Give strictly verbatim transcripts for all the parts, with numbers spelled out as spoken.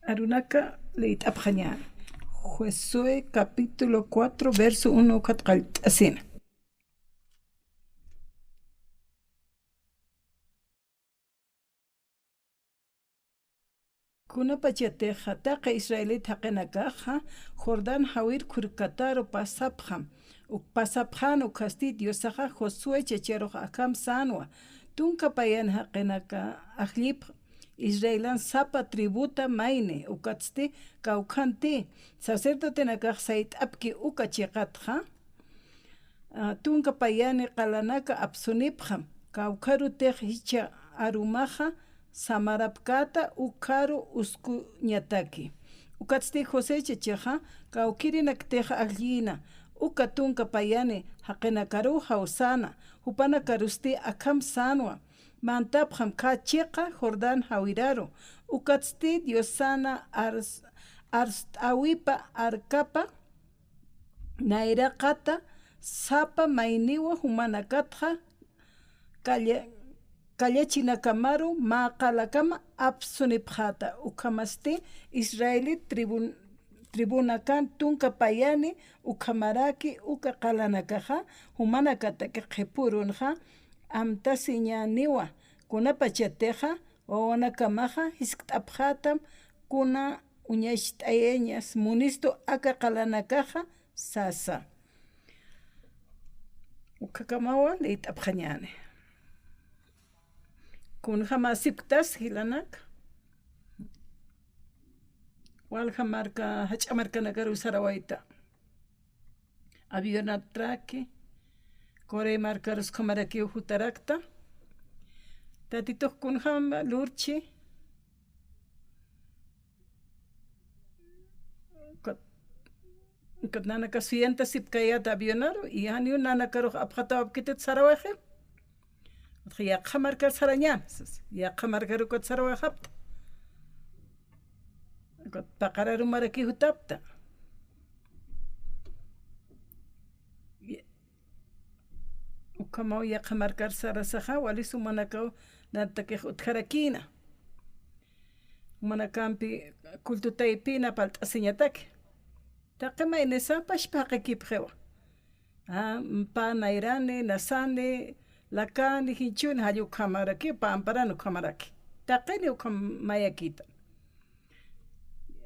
Arunaka liyt'apxañäni. Josué capítulo cuatro, verso uno ukat qallt'asina. Kunapachatixa taqi israelit jaqinakaxa Jordán jawir khurkataru pasapxam, uk pasapxän ukasti Diosaxa Josué chacharux akham sänwa, tunka payan jaqinaka ajllipxam, Israelan sapa tributa mayni, ukatsti kawkhanti, sacerdotenakax sayt'apki uka chiqatxa, a, tunka payani qalanaka apsunipxam, kawkharutix jichha arumaxa samarapkäta ukharu uskuñataki. Ukatsti José chachaxa kawkïrinaktixa ajllïna, uka tunka payani jaqinakaruw jawsäna, jupanakarusti akham sänwa, mantapxam khä chiqa Jordán jawiraru, ukatsti Diosana ars-, arst'äwipa arkapa nayraqata sapa mayniwa jumanakatxa kalla-, kallachinakamaru mä qalakama apsunipxäta, ukhamasti israelit tribun-, tribunakan tunka payani ukhamaraki uka qalanakaxa jumanakatakix qhipürunxa amtasiñäniwa, kunapachatixa wawanakamaxa jiskt'apxätam kuna uñacht'ayañas munistu aka qalanakaxa sasa. Ukakamawa liyt'apxañäni. Kunjamäsipktas jilanak. Walja marka, jach'a markanakaruw sarawayta. Abionatraki, Coré markarus ukhamarakiw jutarakta. Tatitux kunjam lurchi. Kat, kat nanaka suyantasipkayät avionaru, y janiw nanakarux apxatawapkitit sarawayxi. Yaqha markar sarañän, yaqha markar ukat sarawayxapta. Ukat paqararu maraki jutapta. Ukhamaw yaqha markar sarasaxa, wali sumanakaw nantakix utjarakïna. Jumanakampi culto taypina palt'asiñataki. Taqi maynisa pachpa jaqikipxiwa. A, pä nayrani, nasani, lakani, jinchhüni, jall ukhamaraki, pä amparan ukhamaraki. Taqini ukham mayakïta.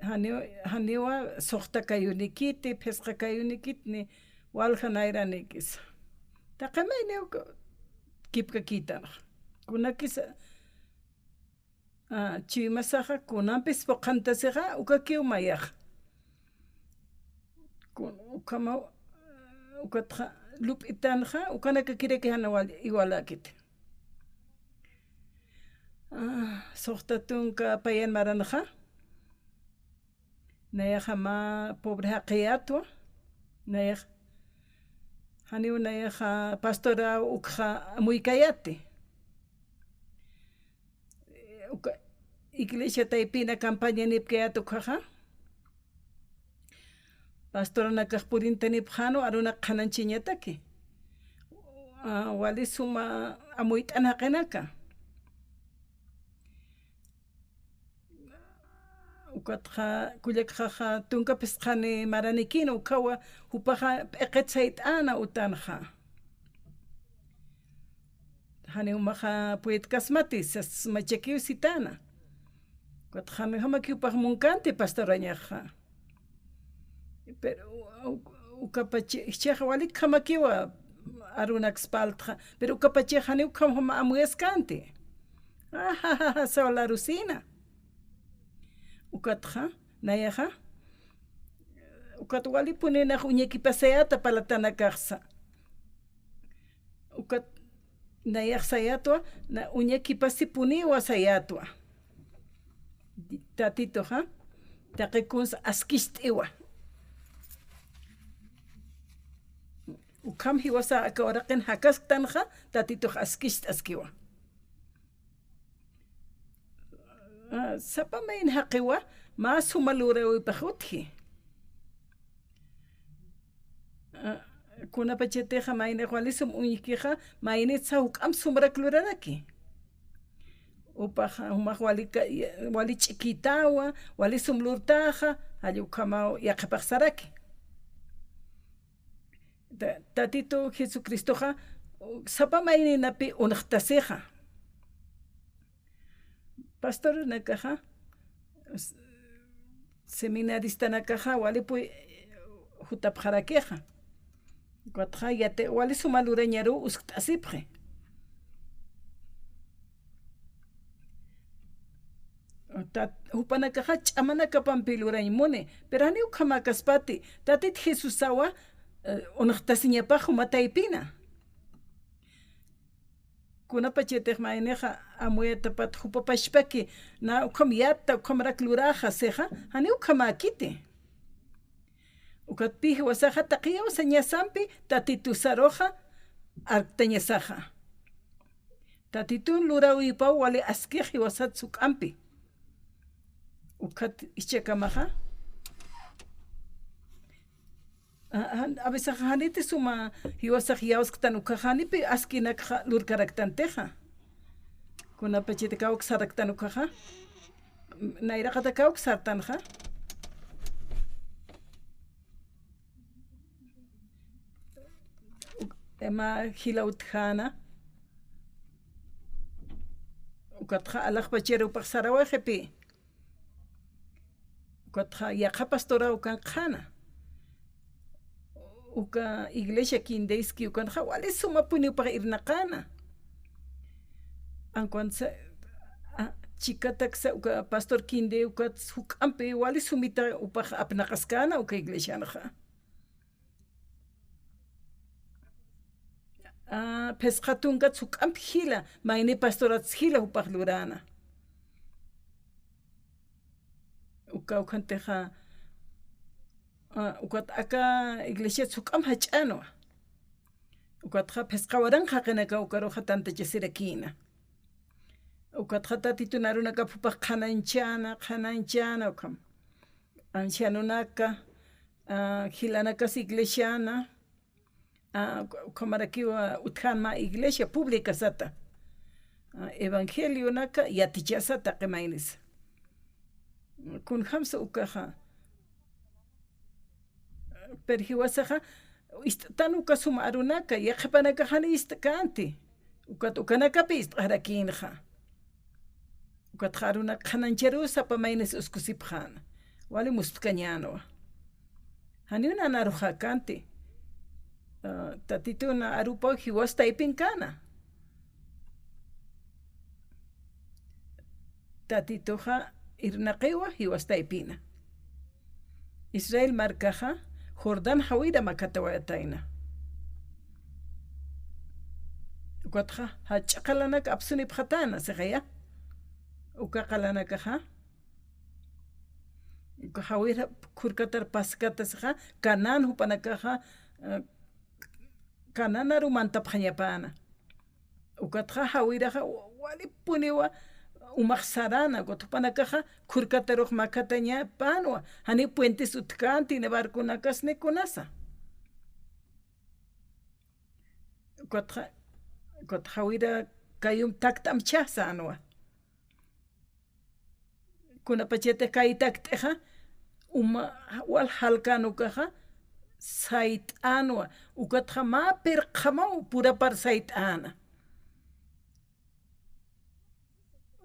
Janiw-, janiwa suxta kayunikiti, phisqa kayunikiti, ni walja nayranikisa. Taqi mayniw k-, kipkakïtanxa. Kunakisa, a, chuymasaxa kunampis phuqhantasixa, ukakiw mayaxa. Kun-, ukhamaw, ukatxa lup'itanxa, ukanakakiraki jan wal-, igualäkiti. A, suxta tunka payan maranxa. Nayaxa mä pobre jaqiyätwa. Nayax, janiw nayaxa pastoraw ukxa amuykayäti. Uka iglesia taypina campañanipkayät ukxaxa. Pastoranakax purintanipxänwa arunak qhanañchañataki. A, wali suma amuyt'an jaqinaka. Ukatxa kullakxaxa tunka phisqani maranikïn, ukhawa jupaxa p'iqit sayt'äna utanxa. Janiw jumaxa puedkasmati, sas machakiw sitäna. Ukatxa janjamakiw jupax munkänti pastorañaxa. Pero u-, u-, ukapachi, jichhax wali ukhamakiwa arunak espaldaxa. Pero ukapachi janiw ukhamjama amuyaskänti. Ajajaja, sawal arusïna. Ukatxa, nayaxa. Ukat walipuni nax uñakipasayäta palatanakaxsa. Ukat nayax sayätwa, na uñakipasipuniwa sayätwa. Tatituxa, taqi kuns askicht'iwa. Ukham jiwasa aka uraqin jakasktanxa, Tatitux askicht'askiwa. A, sapa mayni jaqiwa, mä suma luräwipax utji. A, kunapachatixa maynix wali sum uñjkixa, maynitsa juk'amp sumrak luraraki. Jupax, jumax wali ka-, wali ch'ikitawa, wali sum lurtaxa, jall ukhamaw yaqhipax saraki. Ta-, Tatitu Jesucristoxa, sapa mayninapi unxtasixa. Pastoranakaxa, s-, seminaristanakaxa, walipuy jutapxarakixa. Ukatxa yati-, wali suma lurañaruw uskt'asipxi. Tat-, jupanakaxa ch'amanakapampi lurañ muni, pero janiw ukhamäkaspati, Tatit Jesusawa, eh, unxtasiñapax juma taypina. Kunapachatix maynixa amuyatapat jupa pachpaki, na ukham yatta, ukhamarak luraxa sixa, janiw ukhamäkiti. Ukat pï jiwasaxa taqi iyawsañasampi Tatitusaruxa arktañasaxa. Tatitun luräwipaw wali askix jiwasat juk'ampi. Ukat jichhakamaxa. A, a, a veces janiti suma jiwasax iyawsktan ukkhaxa, janipi askinakxa lurkaraktantixa. Kunapachati kawksaraktan ukkhaxa. Nayraqata kawksartanxa. Uk-, ima jila utjäna. Ukatxa alaxpachar jupax sarawayxipi. Ukatxa yaqha pastoraw ukan qhana. Uka iglesia Kindeski ukanxa wali sumapuni jupax irnaqäna. Ankuansa, a, chikataksa uka pastor Kinde ukat juk'ampi wali sumita jupax apnaqaskäna uka iglesianxa. A, phisqa tunkat juk'amp jila, mayni pastorat jila jupax luräna. Uka, ukhantixa, a, ukat aka iglesia juk'amp jach'änwa. Ukatxa phisqa waranqa jaqinaka ukaruxa tantachasirakïna. Ukatxa Tatitun arunakap jupax qhanañchäna, qhanañchäna, ukham. Ancianonaka, a, jilanakas iglesiana, a, ukhamarakiwa utjän mä iglesia pública sata. A, evangelionaka yatichasa taqi maynisa. Kunjamsa ukaxa. Pero jiwasaxa, ist'tan uka sum arunaka, yaqhipanakax jani ist'känti. Ukat ukanakapi ist'xarakïnxa. Ukatxa arunak qhanañcharuw sapa maynis uskusipxäna. Wali mustkañänwa. Janiw nan aruxäkänti. A, Tatitun arupaw jiwas taypinkäna. Tatituxa irnaqiwa jiwas taypina. Israel markaxa Jordán jawira makhatawayatayna. Ukatxa jach'a qalanak apsunipxatäna, sixaya. Uka qalanakaxa, uka jawira khurkatar paskata sixa, Canaán jupanakaxa, eh, Canaanaru mantapxañapäna. Ukatxa jawiraxa wa-, walipuniwa umax saräna, ukat jupanakaxa khurkatarux makhatañapänwa, jani puentes utjkänti ni barconakas ni kunasa. Ukatxa, ukat jawira kayum takt'amchä sänwa. Kunapachatix kay takt'ixa, uma, wal jalkän ukaxa, sayt'änwa, ukatxa mä pirqjamaw purapar sayt'äna.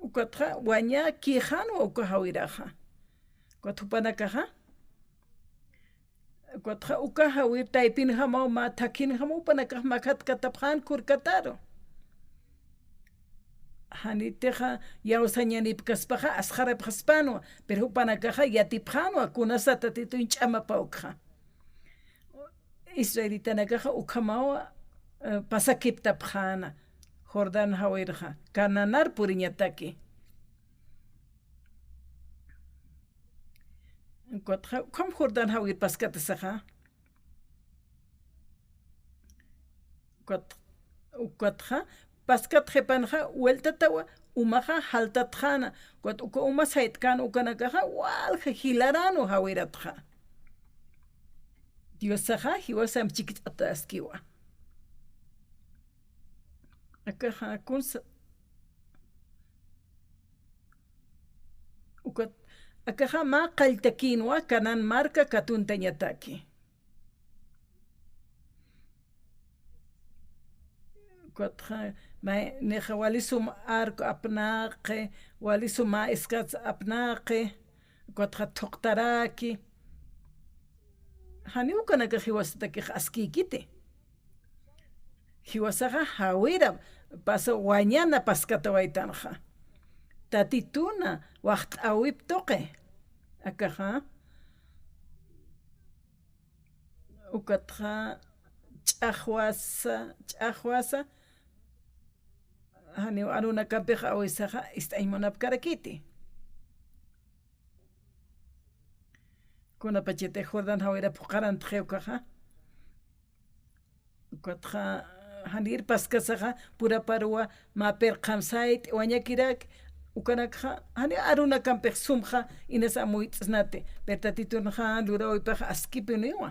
Ukatxa wañä kïxänwa uka jawiraxa. Ukat jupanakaxa, ukatxa uka jawir taypinjamaw mä thakhinjamaw jupanakax makhatkatapxän khurkataru. Janitixa iyawsañanipkaspaxa asxarapxaspänwa, pero jupanakaxa yatipxänwa, kunasa Tatitun ch'amapawkxa. Israelitanakaxa ukhamaw, eh, pasakiptapxäna, Jordán jawirxa, Canaanar puriñataki. Ukatxa, ukham Jordán jawir paskatasaxa. Ukat, ukatxa, paskat qhipanxa, vueltatawa, umaxa jaltatxäna. Ukat uka uma sayt'kän ukanakaxa, walja jilaränwa jawiratxa. Diosaxa, jiwasamp chikch'ataskiwa. Akaxa, kunsa, Akaxa mä qalltakïnwa Canaán marka katuntañataki. Ukatxa, may, nixa wali sum arco apnaqi, wali sum mä iskats apnaqi, ukatxa thuqtaraki. Janiw ukanakax jiwasatakix askïkiti. Jiwasaxa jawira pasa wañana paskatawaytanxa. Tatituna waxt'äwip tuqi. Akaxa. Ukatxa ch'axwasa, ch'axwasa, janiw arunakampixa awisaxa ist'añ munapkarakiti. Kunapachatix Jordán jawira phuqarantxi ukaxa. Ukatxa janir paskasaxa puraparuwa mä pirqham sayt'i wañakirak, ukanakxa jani arunakampix sumxa inas amuyt'snati, pero Tatitunxa luräwipax askipiniwa.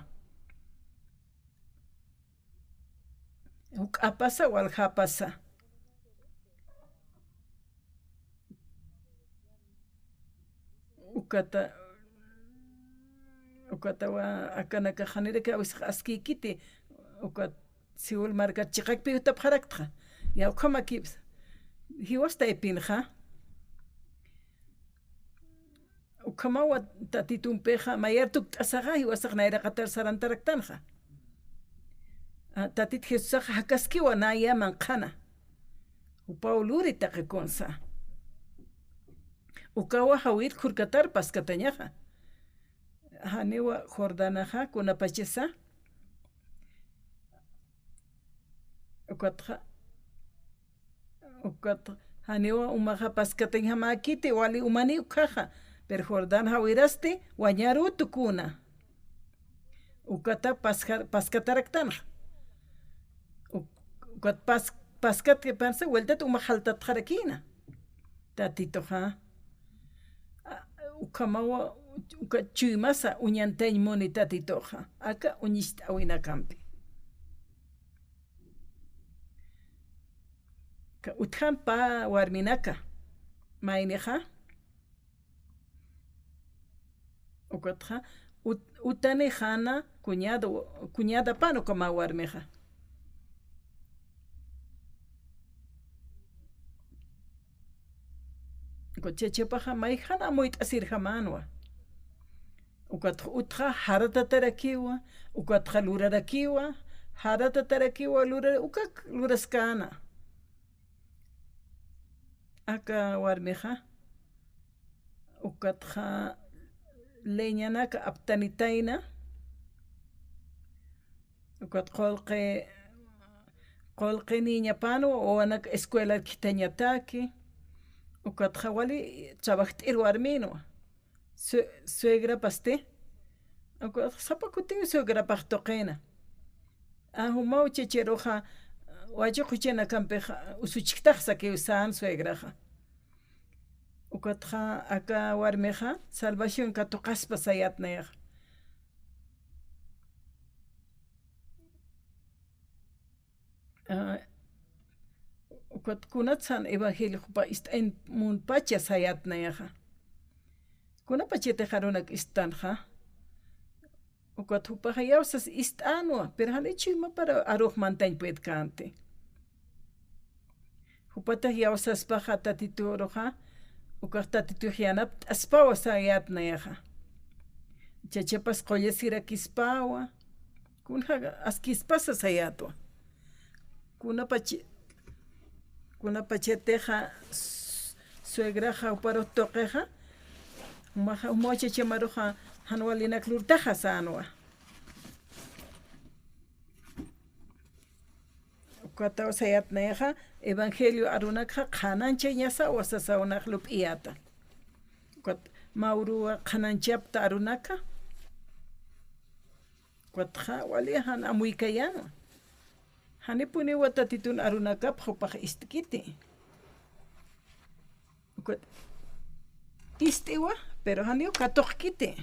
Juk'apasa, waljapasa. Ukata, ukatawa akanakax janirakiw awisax askïkiti, ukat Seúl markat chiqakpi jutapxaraktxa. Ya ukhamakipsa. Jiwas taypinxa. Ukhamawa Tatitumpixa mayar tukt'asaxa jiwasax nayraqatar sarantaraktanxa. A, Tatit Jesusax jakaskiwa naya manqhana. Jupaw luri taqi kunsa. Ukawa jawir khurkatar paskatañaxa. Janiwa Jordanaxa kunapachasa. Ukatxa, ukat janiwa umaxa paskatañjamäkiti, wali umani ukkhaxa, pero Jordán jawirasti wañarutu kuna. Ukata paskar-, paskataraktanxa. Uk-, ukat pas-, paskatkipansa, vueltat umax jaltatxarakïna. Tatituxa. A, ukhamawa, uka chuymasa uñantañ muni Tatituxa. Aka uñist'äwinakampi. Ka utjan pä warminaka. Maynixa. Ukatxa, ut-, utanixana cuñado, cuñadapan uka mä warmixa. Ukat chachapaxa mayjan amuyt'asirjamänwa. Ukatxa utxa jaratatarakiwa, ukatxa lurarakiwa, jaratatarakiwa, lurara-, ukak luraskäna. Aka warmixa, ukatxa leñanaka aptanitayna, ukat qullqi, qullqi niñapanwa, wawanak escuelar khithañataki, ukatxa wali trabajt'ir warminwa. Sue-, suegrapasti. Ukat sapa kutiw suegrapax tuqina. A, jumaw chacharuxa, wachuq juchanakampix usuchktax sakiw sän suegraxa. Ukatxa aka warmixa salvación katuqaspa sayät nayaxa. A, ukat kunatsan evangelio jupa ist'añ munpacha sayät nayaxa. Kunapachatix arunak ist'tanxa. Ukat jupaxa iyawsas ist'änwa, pero jani chuymapar arux mantañ puedkänti. Jupatax iyawsaspaxa Tatituruxa, ukax Tatitux yanapt'aspawa sayät nayaxa. Chachapas qullasirakispawa, kunja askispasa sayätwa. Kunapachi-, kunapachatixa s-, suegraxa juparux tuqixa, jumaxa, jumaw chachamaruxa jan walinak lurtaxa sänwa. Ukataw sayät nayaxa, evangelio arunakxa qhanañchañasawa sasaw nax lup'iyäta. Ukat mä uruwa qhanañchapta arunaka. Ukatxa wali jan amuykayänwa. Janipuniwa Tatitun arunakapx jupax ist'kiti. Ukat ist'iwa, pero janiw katuqkiti.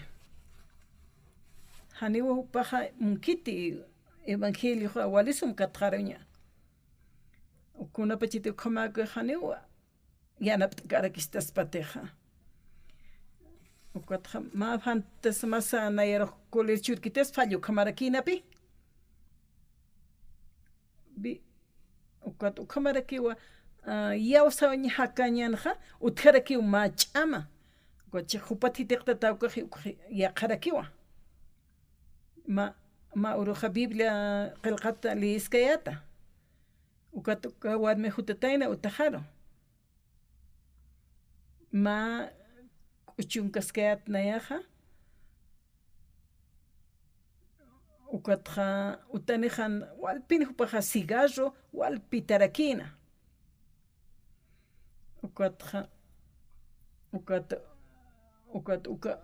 Janiw jupaxa munkiti evangelioxa wali sum katxaruña. Kunapachati ukhamäki janiw yanapt'karakistaspatixa. Ukatxa mä fantasmas nayarux kulir churkitas fallu ukhamaraki napi. Bi, ukat ukhamarakiwa, ah, iyawsañ jakañanxa, utjarakiw mä ch'ama. Ukat chiq jupat jitiqtataw ukax, ukax yaqharakiwa. Mä, mä uruxa Biblia qillqata leyiskayäta. Ukat uka warmi jutatayna utaxaru. Mä k'uchunkaskayät nayaxa. Ukatxa utanixan walpin jupaxa cigarro walpitarakïna. Ukatxa, ukat, ukat, uka,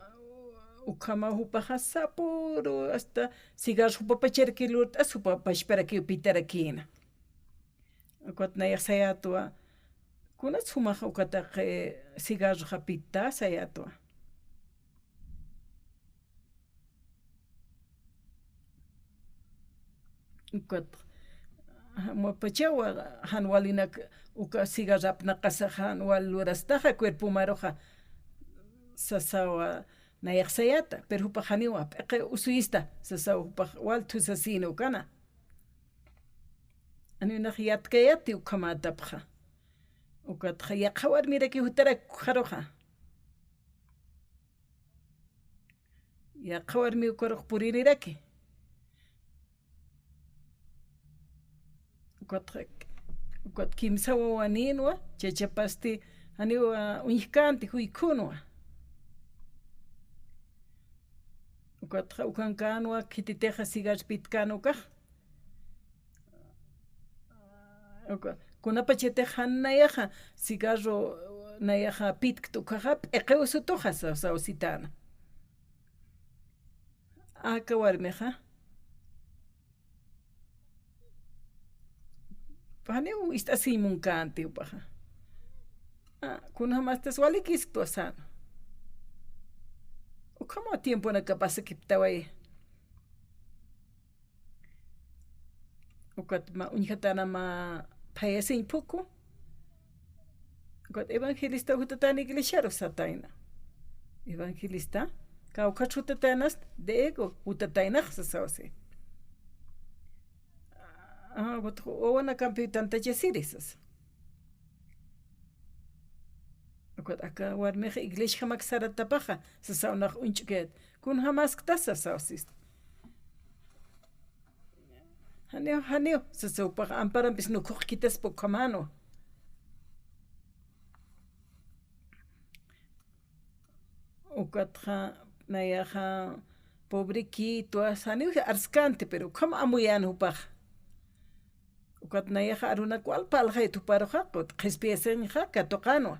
ukhamaw jupaxa sapüru hasta cigarro jupapacharaki lurt'as, jupapachparakiw pitarakïna. Ukat nayax sayätwa, kunats jumax ukataq, eh, cigarroxa pittasa sayätwa. Ukat, ja, mapachawa, jan walinak uka cigarro apnaqasa jan wal lurastaxa cuerpomaruxa sasawa nayax sayäta, pero jupax janiwa, p'iqi usuyista, sasaw jupax wal thusasïna ukana. Janiw nax yatkayäti ukhamätapxa. Ukatxa yaqha warmiraki jutarak ukxaruxa. Yaqha warmi ukarux puriniraki. Ukat, ukat kimsa wawanïnwa, chachapasti janiw, ah, uñjkänti juykhunwa. Ukatxa ukankänwa, khititixa cigarro pitkän ukax. Uka, kunapachatix jan nayaxa cigarro nayaxa pitkta ukaxa, p'iqi usutuxa sa-, sawsitäna. Aka warmixa. Janiw ist'asiñ munkänti jupaxa. Ah, kunjamastas walikisktu asana. Ukhamaw tiemponaka pasakiptaway. Ukat mä uñjatana mä phayasiñ phuku. Ukat evangelista jutatäna iglesiaru satayna. Evangelista, kawkhat jutatänas, de ego, jutataynax sasaw si. Ah, ukat wawanakampiw tantachasiri sasa. Ukat aka warmix iglesiajamak saratapaxa, sasaw nax uñch'ukayät. Kunjamaskta sasaw sista. Janiw, janiw, sasa jupax amparampis nukhuqkitaspa ukhamänwa. Ukatxa nayaxa pobrequito, janiw arskänti, pero ukham amuyän jupax. Ukat nayaxa arunak wal parlxayt juparuxa, qhispiyasiñxa katuqänwa.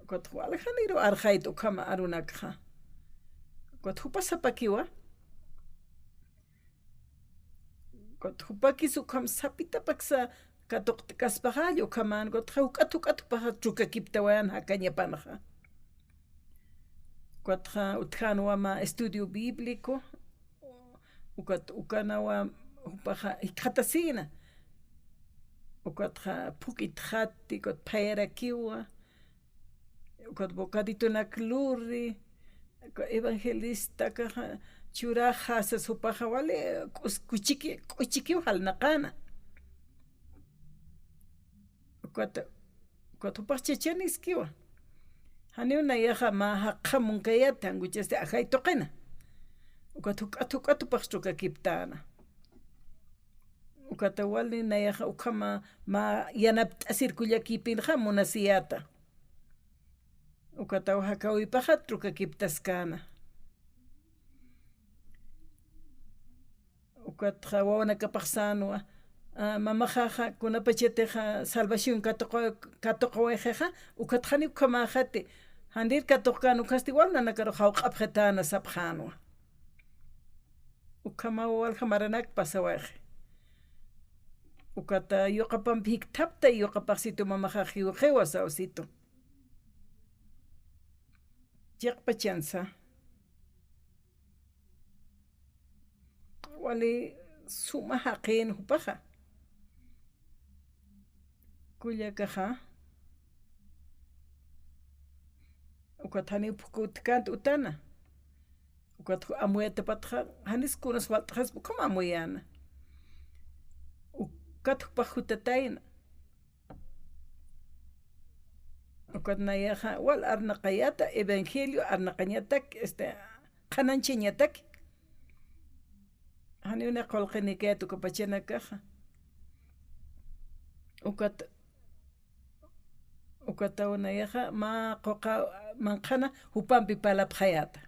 Ukat waljaniru arxayt ukham arunakxa. Ukat jupa sapakiwa. Ukat jupakis ukham sapitapaksa katuqt'kaspaxalla ukhaman, ukat juk'at juk'at jupaxa trukakiptawayän jakañapanxa. Ukatxa utjänwa mä estudio bíblico, ukat ukanawa jupaxa jikxatasïna. Ukatxa phuk'itxatti, ukat phayarakiwa, ukat bocaditonak luri, uka evangelistakaxa churaxa sas jupaxa wali k'us-, kuchiki-, k'uchikiw jalnaqäna. Ukat, ukat jupax chachaniskiwa. Janiw nayaxa mä jaqjam munkayät, jankuchasti ajay tuqina. Ukat juk'at juk'at jupax trukakiptäna. Ukata wali nayaxa ukhama mä yanapt'asir kullakipinxa munasiyäta. Ukataw jakäwipaxa trukakiptaskäna. Ukatxa wawanakapax sänwa, ah, mamaxaxa kunapachatixa salvación katuqaw-, katuqawayxixa, ukat janiw ukhamäxati, janir katuqkän ukasti wal nanakarux jawq'apxitäna sapxänwa. Ukhamaw walja maranak pasawayxi. Ukata yuqapampi jikthapta, yuqapaxsitu mamaxax jiwxiwa sawsitu. Chiqpachansa. Wali suma jaqin jupaxa. Kullakaxa. Ukat janiw phukutkant utana. Ukat ju-, amuyatapatxa, janis kunas walt'xaspa, ukham amuyäna. Ukat jupax jutatayna. Ukat nayaxa, wal arnaqayäta, evangelio arnaqañatak, este, qhanañchañatak. Janiw nax qullqinikayät uka pachanakaxa. Ukat, ukataw nayaxa, mä quqa manqhana jupampi parlapxayäta.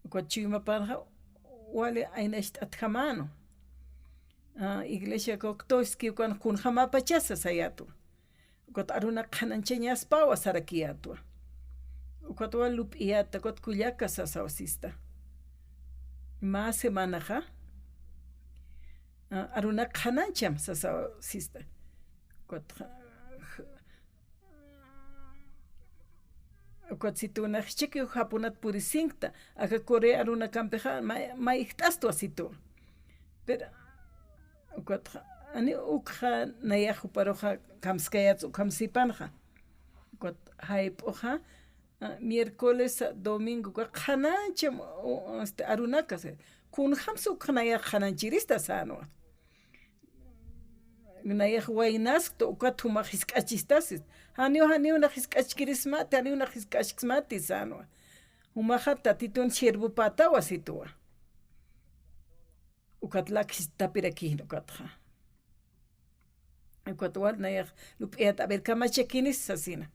Ukat chuymapanxa, wali aynacht'atjamänwa. Ah, iglesia Cocteau, es que ukan kunjämapachasa sayätwa. Ukat arunak qhanañchañaspawa sarakiyätwa. Ukat wal lup'iyäta, ukat kullaka sasaw sista. Mä semanaxa, ah, arunak qhanañcham sasaw sista. Ukat, ukat situ nax jichhaki japunat purisinkta, aka Corea arunakampixa, ma, ma ijt'astwa situ. Pero, ukat, ani ukxa nayax juparuxa kamskayäts ukham sipanxa. Ukat jayp'uxa, ah, miércoles, domingo, uka qhanañcham, u, este, arunaka, kunjamsa ukxa nayax qhanañchirista sänwa. Nayax waynaskta, ukat jumax jisk'achista sista. Janiw, janiw nax jisk'achkirismati, janiw nax jisk'achksmati sänwa. Jumaxa Tatitun siervopätawa situwa. Ukat lakistapirakin ukatxa. Ukat wal nayax lup'iyät, a ver, kamachakinis sasina.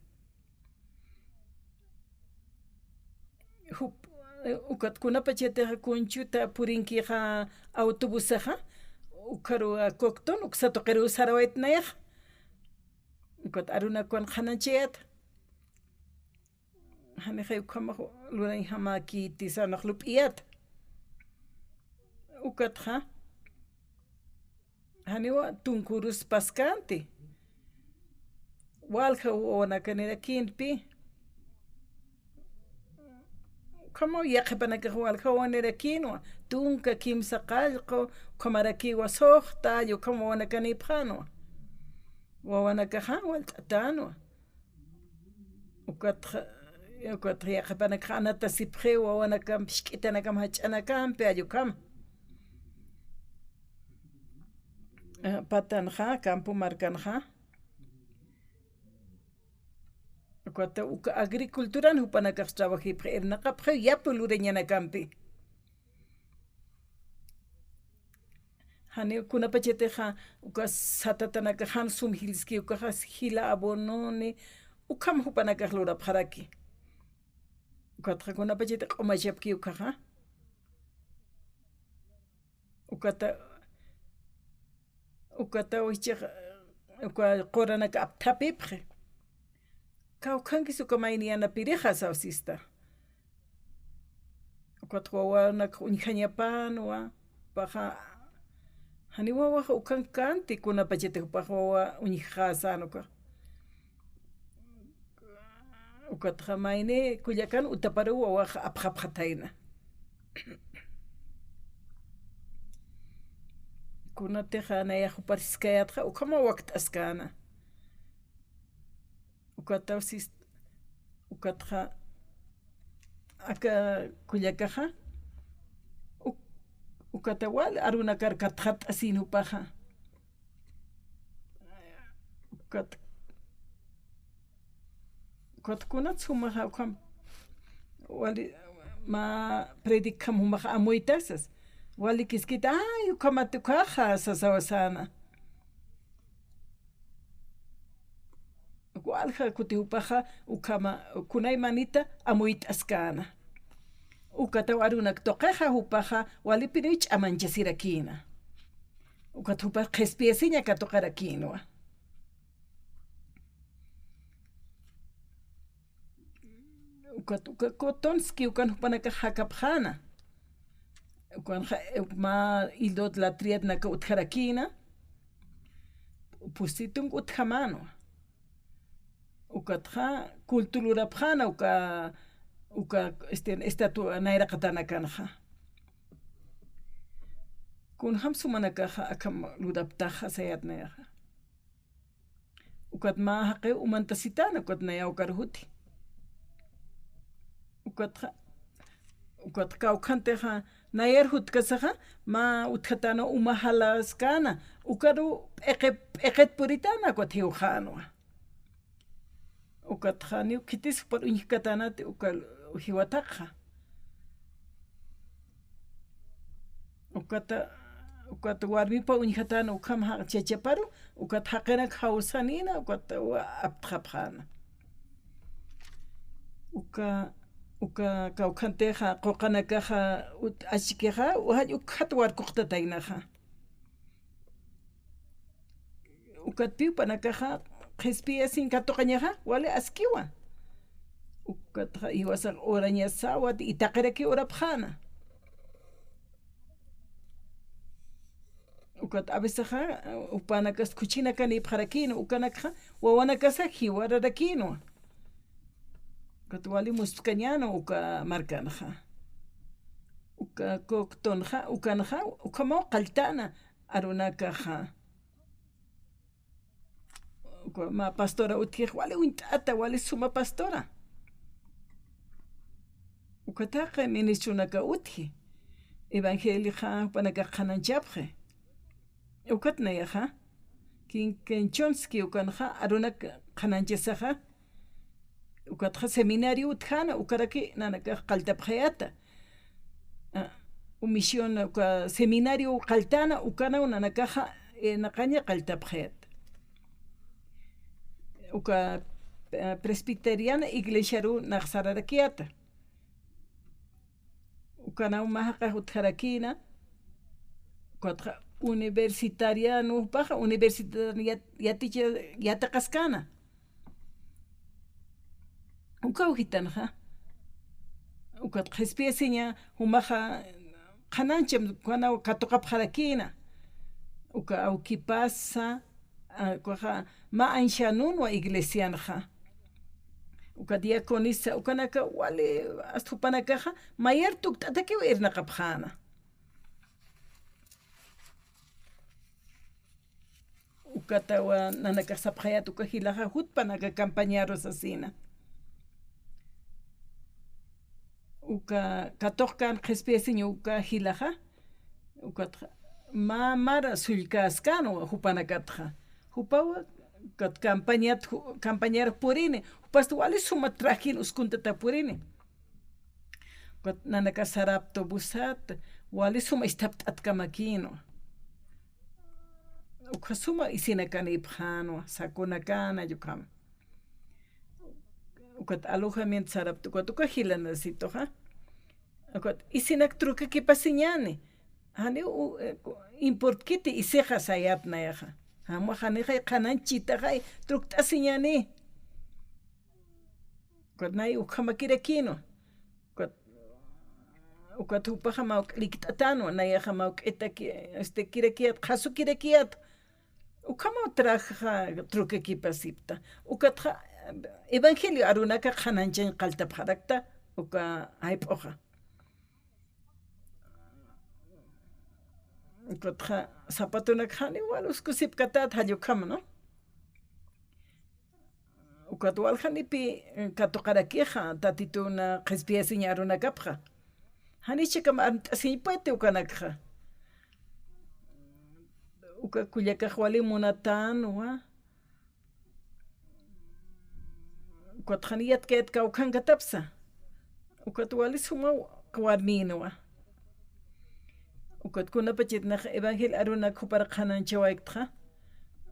Jup, eh, ukat kunapachatixa kunchuta purinkixa autobusaxa, ukharuw Cocteau, uksa tuqiruw sarawayt nayax. Ukat arunakwan qhanañchayät. Janixay ukhamax lurañjamäkiti sanax lup'iyät. Ukatxa, janiwa tunkuruspaskanti. Walja wawanakanirakinpi. Ukhamaw yaqhipanakax walja wawanirakïnwa. Tunka kimsa qallqu, ukhamarakiwa suxta, ukham wawanakanipxänwa. Wawanakaxa walt'atänwa. Ukatxa, ukatxa yaqhipanakax anatasipxiw wawanakamp, jisk'itanakam, jach'anakampi, ukham. Eh, patanxa, campo markanxa. Ukata, uka agriculturan jupanakax trabajipxi, irnaqapxiw yapü lurañanakampi. Janiw kunapachatixa, uka satatanakax jan sum jilski, ukaxa jila abononi, ukham jupanakax lurapxaraki. Ukatxa kunapachati q'umachapki ukaxa. Ukata, ukata wichix, uka quranaka apthapipxi. Kawkhankis uka mayni yanapirixa saw sista. Ukat wawanak uñjañapanwa, paxa, jani wawax ukhankanti kunapachati jupax wawa uñjxasan uka. Ukatxa mayni kullakan utaparuw wawax apxapxatayna. Kunatixa nayax jupar jiskayätxa, ukhamaw wakt'askäna. Ukataw sis, ukatxa, aka kullakaxa, uk, ukata wal arunakar katxat'asin jupaxa. Ukat, ukat kunats jumaxa ukham, wali, mä predicjam jumaxa amuytasas. Wali kiskita, ay, ukhamat ukaxa, sasaw säna. Walja kuti jupaxa, ukhama, kunaymanita amuyt'askäna. Ukataw arunak tuqixa jupaxa, walipiniw ch'amañchasirakïna. Ukat jupax qhispiyasiña katuqarakïnwa. Ukat, uka cotonski, ukan jupanakax jakapxäna. Ukanxa, eh, mä idolatría naka utjarakïna. Pusitunka utjamänwa. Ukatxa culto lurapxäna uka, uka, este, estatua nayraqatanakanxa. Kunjam sumanakaxa akham luraptaxa sayät nayaxa. Ukat mä jaqiw umantasitäna, ukat nayaw karujuti. Ukatxa, ukatxa kawkhantixa, nayar jutkasaxa, mä utjatäna uma jalaskäna, ukaru p'iqi, p'iqit puritäna, ukat jiwxänwa. Ukatxa, janiw khitis jupar uñjkatänati, uka jiwatakxa. Ukata, ukat warmipa uñjatäna ukham ja-, chachaparu, ukat jaqinak jawsanïna, ukat wa-, aptxapxäna. Uka, uka kawkhantixa, quqanakaxa, ut-, askixa, jall ukxat warkuqtataynaxa. Ukatpiw jupanakaxa, qhispiyasiñ katuqañaxa, wali askiwa. Ukatxa jiwasax urañasawat, itaqiraki urapxäna. Ukat a vecesaxa, jupanakas khuchhinakanïpxarakïnwa, ukanakxa, wawanakasa jiwararakïnwa. Ukat wali muspkañäna uka markanxa. Uka Coctonxa, ukanxa, ukhamaw qalltäna arunakaxa. Uka mä pastora utjix, wali uñt'ata, wali suma pastora. Uka taqi ministronaka utji. Evangelioxa jupanakax qhanañchapxi. Ukat nayaxa, Kin-, Kinchonski ukanxa, arunak qhanañchasaxa, ukatxa seminario utjäna, ukaraki nanakax qalltapxayäta. A, u misión, uka seminario qalltäna, ukanaw nanakaxa, e, naqaña qalltapxayäta. Uka, e, presbiteriana iglesiaru nax sararakiyäta. Ukanaw mä jaqix utjarakïna, ukatxa universitariano, jupaxa universitariano yat-, yaticha-, yatiqaskäna. Ukaw jitanxa, ukat qhispiyasiña, jumaxa qhanañcham, ukanaw katuqapxarakïna. Uka awkipasa, a, ukaxa mä ancianonwa iglesianxa. Uka diaconisa, ukanaka wali, hasta jupanakaxa, mayar tukt'atakiw irnaqapxäna. Ukatawa nanakax sapxayät uka jilaxa jutpanaka campañaru sasina. Uka katuqkän qhispiyasiñ uka jilaxa, ukatxa mä mara sullkäskänwa jupanakatxa. Jupawa, ukat campañat, ju-, campañar purini, jupasta wali suma trajin uskuntata purini. Ukat nanaka saraptu busat, wali suma isthapt'atkamakïnwa. Ukxa suma isinakanïpxänwa, sakunakana yukham. Ukat alojamiento saraptu, ukat uka jilanasituxa. Ukat isinak trukakipasiñäni. Janiw, u-, e, ku-, importkiti isixa sayät nayaxa. Jamax janixay qhanañchitaxay trukt'asiñäni. Ukat nay ukhamakirakïnwa. Ukat, ukat jupaxa mawk'likt'atänwa, nayaxa mawk'itaki, este, kirakiyät, qhasukirakiyät. Ukhamaw traja trukakipasipta. Ukatxa evangelio arunaka qhanañchañ qalltapxarakta, uka jayp'uxa. Ukatxa zapatonakxani wal uskusipkatät jall ukham, ¿no? Ukat waljanipi, eh, katuqarakixa, Tatituna qhispiyasiñ arunakapxa. Janichakam armt'asiñpati ukanakxa. Uka kullakax wali munatänwa. Ukat jani yatkayät kawkhankatapsa. Ukat wali suma warmïnwa. Ukat kunapachatix nax evangelio arunak jupar qhanañchawayktxa.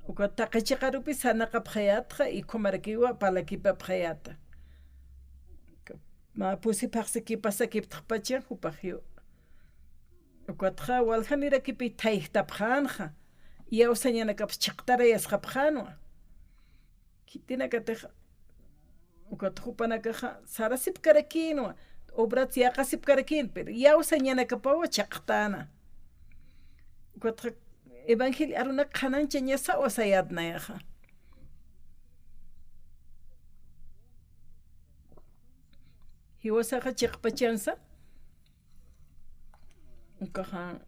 Ukat taqi chiqarupi sarnaqapxayätxa, y ukhamarakiwa parlakipapxayäta. Mä pusi phaxsikipasakiptxpacha jupaxiw. Ukatxa waljanirakipi thayjtapxänxa, iyawsañanakaps chhiqtarayasxapxänwa. Khitinakatix, ukat jupanakaxa sarasipkarakïnwa, obrat yäqasipkarakïn, pero iyawsañanakapawa chhiqtäna. Ukatxa evangelio arunak qhanañchañasawa sayät nayaxa. Jiwasaxa chiqpachansa, ukaxa,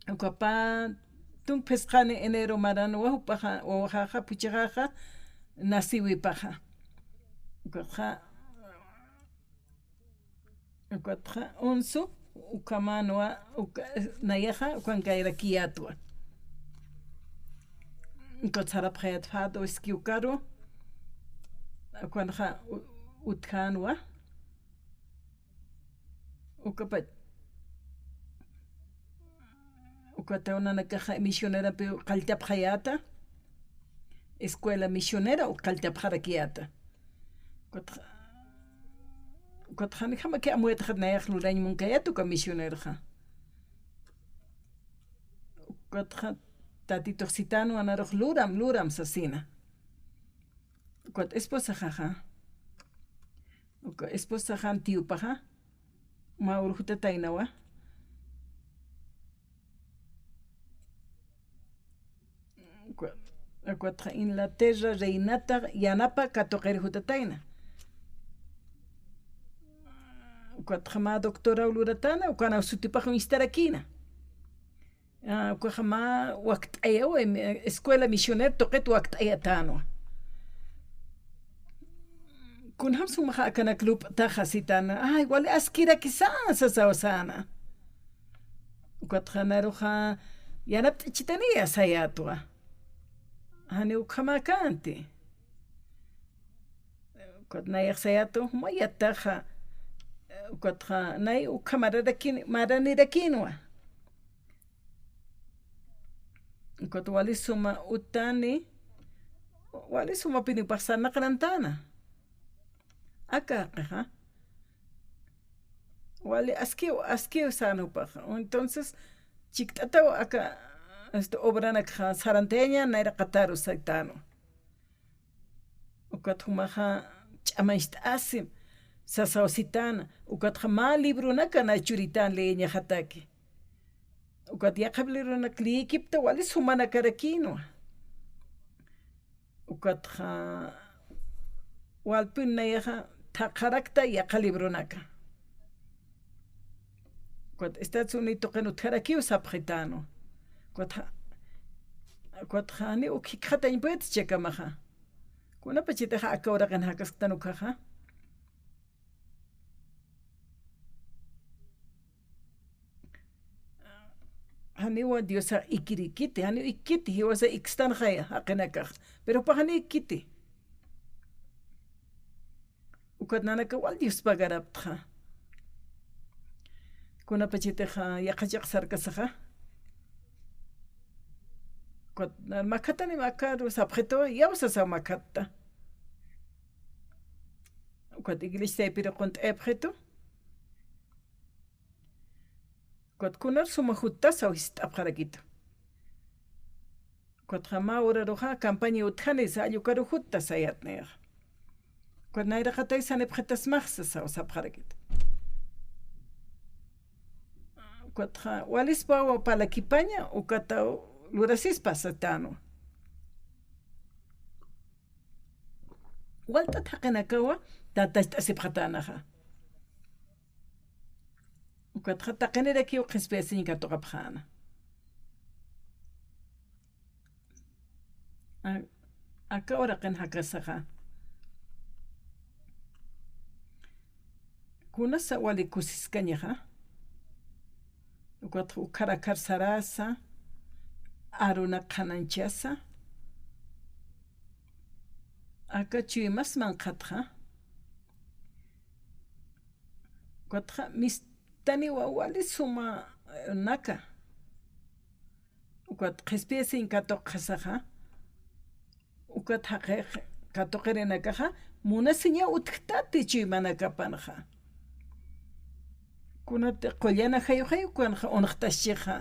uka pä tunk phisqani enero maranwa jupaxa, wawaxaxa, puchaxaxa, nasiwipaxa. Ukaxa, Ukatxa unsu, ukhamanwa, uka, nayaxa, ukankayrakiyätwa. Ukat sarapxayät fado, iski ukaru, ukanxa u-, utjänwa. Ukapa, ukataw nanakaxa misionerampiw qalltapxayäta, escuela misionera uk qalltapxarakiyäta. Ukatxa, ukatxa janijamaki amuyatxa nayax lurañ munkayät uka misionerxa. Ukatxa Tatitux sitänwa narux luram, luram sasina. Ukat esposaxaxa. Uka esposaxan tiyupaxa. Mä urujutataynawa. Uka, ukatxa Inglaterra reinata yanapa katuqir jutatayna. Ukatxa mä doctoraw luratäna, ukanaw sutipax uñstarakïna. Ah, ukaxa mä wakt'ayaw, em, escuela misionera tuqit wakt'ayatänwa. Kunjam sumaxa akanak lup'taxa sitäna, ay, wali askirakisa, sasaw säna. Ukatxa naruxa, yanapt'ichitaniya sayätwa. Jani ukhamäkänti. Ukat nayax sayätwa, jumayataxa. Ukatxa nay ukhamararakin, maranirakïnwa. Ukat wali suma utani, wali sumapiniw pax sarnaqarantäna. Aka jaqixa. Wali askiw, askiw säna jupaxa. Entonces, chikt'ataw aka, este, obranakxa sarantayaña nayraqataru saytänwa. Ukat jumaxa ch'amañcht'asim, sasaw sitäna, ukatxa mä libronaka nay churitän leeñaxataki. Ukat yaqhip libronak leekipta wali sumanakarakïnwa. Ukatxa walpin nayaxa thaqharakta yaqha libronaka. Ukat Estados Unidos tuqin utjarakiw sapxitänwa. Ukat ja-, ukat jani uk jikxatañ puede chakamaxa. Kunapachatixa aka uraqin jakasktan ukhaxa. Janiwa Diosax ikirikiti, janiw ikkiti, jiwasa ikstanxaya jaqinakax. Pero jupax jani ikkiti. Ukat nanaka wal Dios pagaraptxa. Kunapachatixa yaqha chiqas sarkasaxa. Ukat na-, makhatani makaru sapxitu, yaw sasaw makhatta. Ukat iglesia taypiru qunt'ayapxitu. Ukat kunar suma juttasaw jist'apxarakitu. Ukatxa mä uraruxa campaña utjani salla ukaru jutta sayät nayaxa. Ukat nayraqatay sanipxitasmax sasaw sapxarakit. Ukatxa walispaw parlakipaña, ukataw lurasispa satänwa. Walt'at jaqinakawa tatacht'asipxatänaxa. Ukatxa taqinirakiw qhispiyasiñ katuqapxäna. A-, aka uraqin jakasaxa. Kunasa wali kusiskañaxa. Ukatxa ukhar akhar sarasa, arunak qhanañchasa. Aka chuymas manqhatxa. Ukatxa mistaniwa wali suma, eh, naka. Ukat qhispiyasiñ katuqxasaxa. Ukat jaqix katuqirinakaxa, munasiñaw utjtati chuymanakapanxa. Kunati qullan ajayuxay ukanxa unxtaschixa.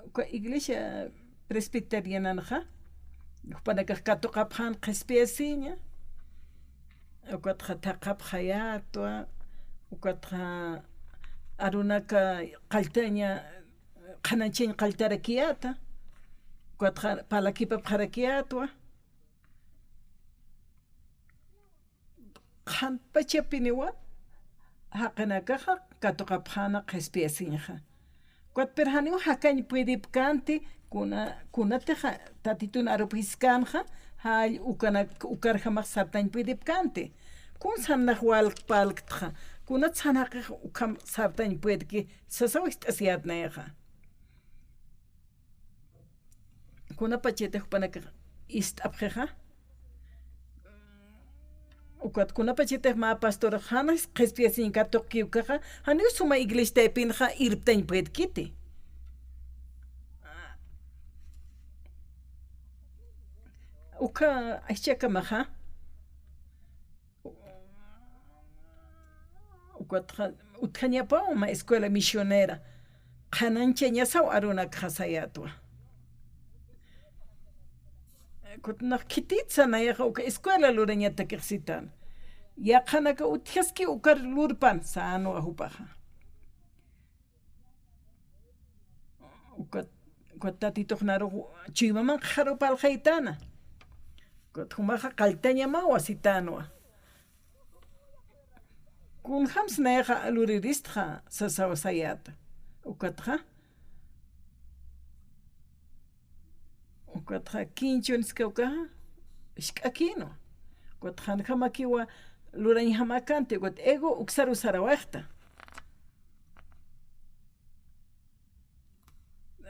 Uka iglesia presbiteriananxa, jupanakax katuqapxän qhispiyasiña, ukatxa thaqhapxayätwa, ukatxa arunaka qalltaña, qhanañchañ qalltarakiyäta, ukatxa parlakipapxarakiyätwa. Qhanpachapiniwa jaqinakaxa katuqapxäna qhispiyasiñxa. Ukat pero janiw jakañ puedipkänti, kuna, kunatixa Tatitun arup jiskämxa, Jall ukanak, ukarjamax sartañ puedipkänti. Kun sanax walk parlktxa. Kunat sanaqix ukham sartañ puedki sasaw ist'asiyät nayaxa. Kunapachatix jupanakax ist'apxixa. Ukat kunapachatix mä pastor janas qhispiyasiñ katuqki ukaxa, janiw suma iglesia taypinxa irptañ puedkiti. Uka, jichhakamaxa. Ukatxa, utjañapaw mä escuela misionera. Qhanañchañasaw arunakxa sayätwa. Kutnax khititsa nayaxa uka escuela lurañatakix sitäna. Yaqhanaka utjaski ukar lurpan sänwa jupaxa. Ukat, ukat Tatitux narux chuymaman qharu parlxaytäna. Ukat jumaxa qalltañamawa sitänwa. Kunjams nayaxa luriristxa sasaw sayäta. Ukatxa, ukatxa kinchuniska ukaxa, jisk'akïnwa. Ukat janjamakiwa lurañjamäkänti, ukat ego uksaru sarawayxta.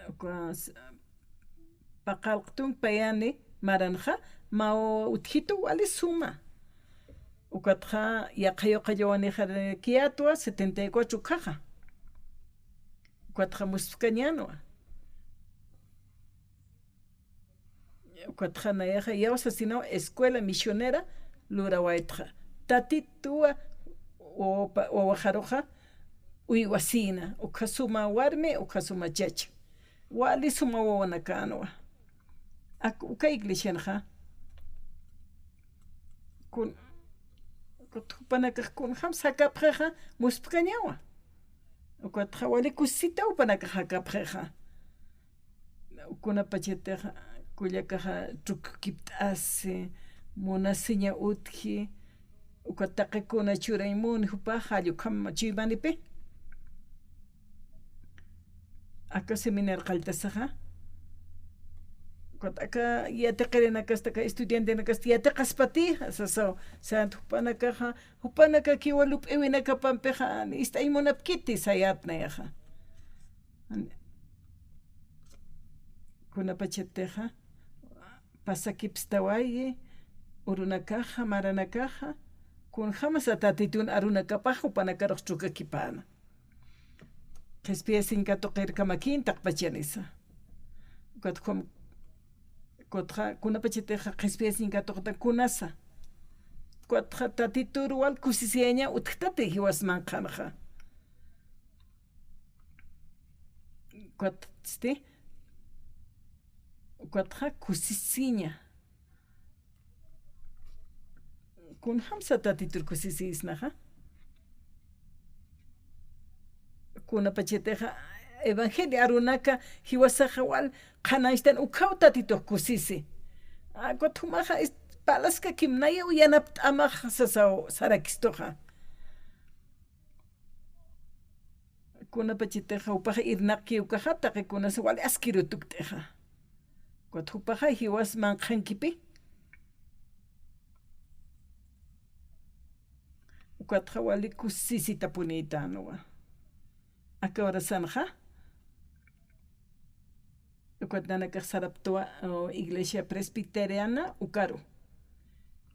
Ukas, paqallq tunk payani maranxa, mä utjitu wali suma. Ukatxa yaqha yuqallawanixarakiyätwa setenta y cuatro ukhaxa. Ukatxa muspkañänwa. Ukatxa nayaxa iyawsasinaw escuela misionera lurawaytxa. Tatituwa wawapa-, wawaxaruxa uywasïna, ukha suma warmi, ukha suma chacha. Wali suma wawanakänwa. Ak-, uka iglesianxa. Kun-, ukat jupanakax kunjams jakapxixa, muspkañawa. Ukatxa wali kusisita jupanakax jakapxixa. Kunapachatixa kullakaxa tukukipt'asi, munasiña utji, ukat taqikuna churañ muni jupax jall ukham chuymanipi. Aka seminario qalltasaxa. Ukat aka yatiqirinakasta, aka estudiantenakasta yatiqaspati, sasaw, sant jupanakaxa, jupanakakiwa lup'iwinakapampixa, ist'añ munapkiti sayät nayaxa. Kunapachatixa, pasakipstawayi, urunakaxa, maranakaxa, kunjamasa Tatitun arunakapax jupanakarux tukukipäna. Qhispiyasiñ katuqirkamakïn taqpachanisa. Ukat jum-, ukatxa, kunapachatixa qhispiyasiñ katuqta kunasa. Ukatxa Tatitur wal kusisiyaña utjtati jiwas manqhanxa. Ukatsti, ukatxa kusisiña. Kunjamsa Tatitur kusisisnaxa. Kunapachatixa evangelio arunaka jiwasaxa wal qhanañchtan ukhaw Tatitux kusisi. Ukat jumaxa is-, parlaskakim nayaw yanapt'amax sasaw sarakistuxa. Kunapachatixa jupax irnaqki ukaxa, taqi kunasa wali askiru tukt'ixa. Ukat jupaxa jiwas manqhankipi. Ukatxa wali kusisitapunïtanwa. Aka horasanxa. Ukat nanakax saraptwa, o, Iglesia Presbiteriana ukaru.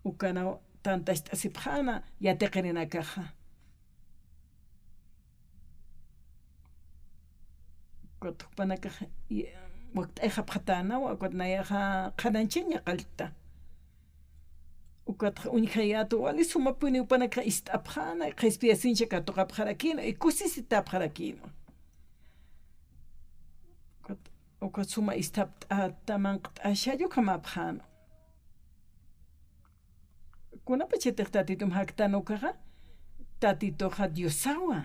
Ukanaw tantacht'asipxäna yatiqirinakaxa. Ukat jupanakax, i-, wakt'ayxapxatänawa, ukat nayaxa qhanañchaña qallta. Ukatxa uñjayätwa wali sumapuni jupanakax ist'apxäna, qhispiyasiñcha katuqapxarakïnwa, y kusisitäpxarakïnwa. Ukat, ukat suma isthapt'ata manqt'asha yukhamäpxäna. Kunapachatix Tatitum jaktan ukaxa, Tatituxa Diosawa.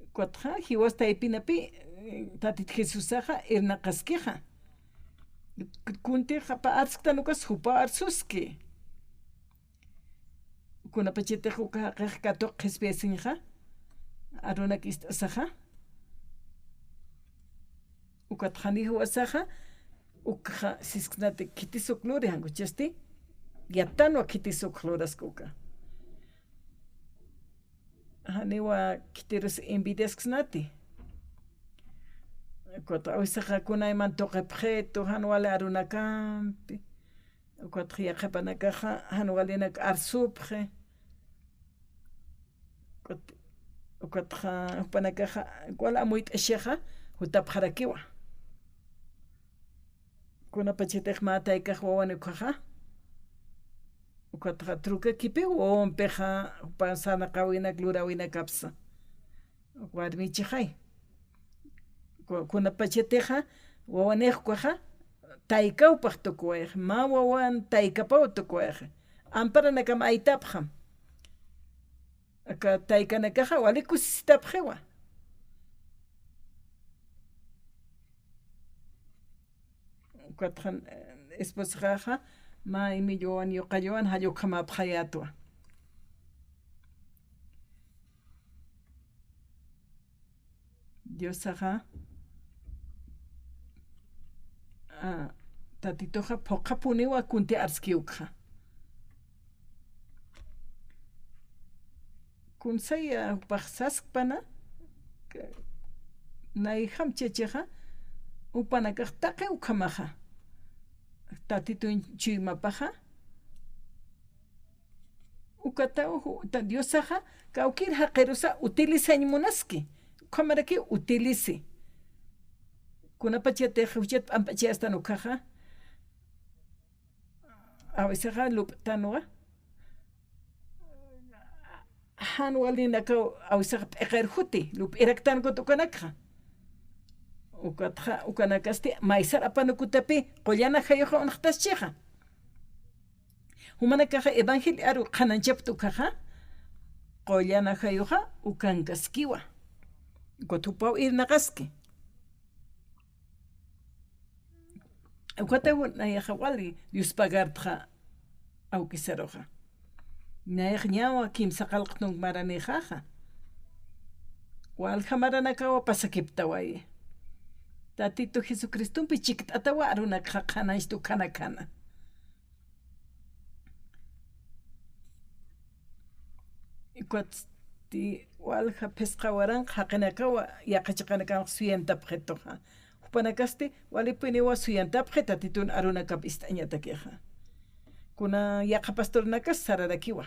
Ukatxa, jiwas taypinapi, eh, Tatit Jesusaxa irnaqaskixa. Kuntixa pä arsktan ukas jupaw arsuski. Kunapachatix uka jaqix katuq qhispiyasiñxa, arunak ist'asaxa. Ukat jani jiwasaxa, Ukxa sisksnati khitis uk luri, jan ukasti, yattanwa khitis uk luraski uka. Janiwa khitirus envidiasksnati. Ukat awisaxa kunayman tuqipxitu, jan wali arunakampi. Ukat yaqhipanakaxa, jan walinak arsupxi. Ukat, ukatxa, jupanakaxa, wal amuyt'ashixa, jutapxarakiwa. Kunapachatix mä taykax wawan ukhaxa, ukatxa trukakipi wawampixa, jupa sarnaqäwinak luräwinakapsa. Warmichixay. Ku-, kunapachatixa, wawanix ukhaxa, taykawpax tukuwayxi, mä wawan taykapaw tukuwayxi. Amparanakam aytapxam. Aka taykanakaxa wali kusisitapxiwa. Ukatxa, eh, esposaxaxa, mä imillwawan, yuqallwawan, jall ukhamäpxayätwa. Diosaxa, ah, Tatituxa phuqhapuniwa kunti arski ukxa. Kunsaya jupax saskpana, nayjam chachaxa, jupanakax taqi ukhamaxa. Tatitun chuymapaxa, ukata, ju-, ta-, Diosaxa, kawkïr jaqirusa utilizañ munaski. Ukhamaraki utilice. Kunapachatix juchat p'amp'achayastan ukhaxa, awisaxa lup'tanwa. Jan walinakaw awisax p'iqir juti, lup'iraktan kut ukanakxa. Ukatxa, ukanakasti, maysar apanukutapi, qullan ajayuxa unxtaschixa. Jumanakaxa evangelio aru qhanañchapxta ukhaxa, qullan ajayuxa ukankaskiwa. Ukat jupaw irnaqaski. Ukataw nayaxa wali Dios pagartxa awkisaruxa. Nayax ñawa kimsa qallq tunk maranïxaxa. Walja maranakawa pasakiptawayi. Tatitu Jesucristompi chikt'atawa arunakxa qhanañchta ukhanakhana. Ukat walja phisqa waranqa jaqinakawa yaqha chiqanakanx suyantapxituxa. Jupanakasti walipuniwa suyantapxi Tatitun arunakap ist'añatakixa. Kuna yaqha pastornakas sararakiwa.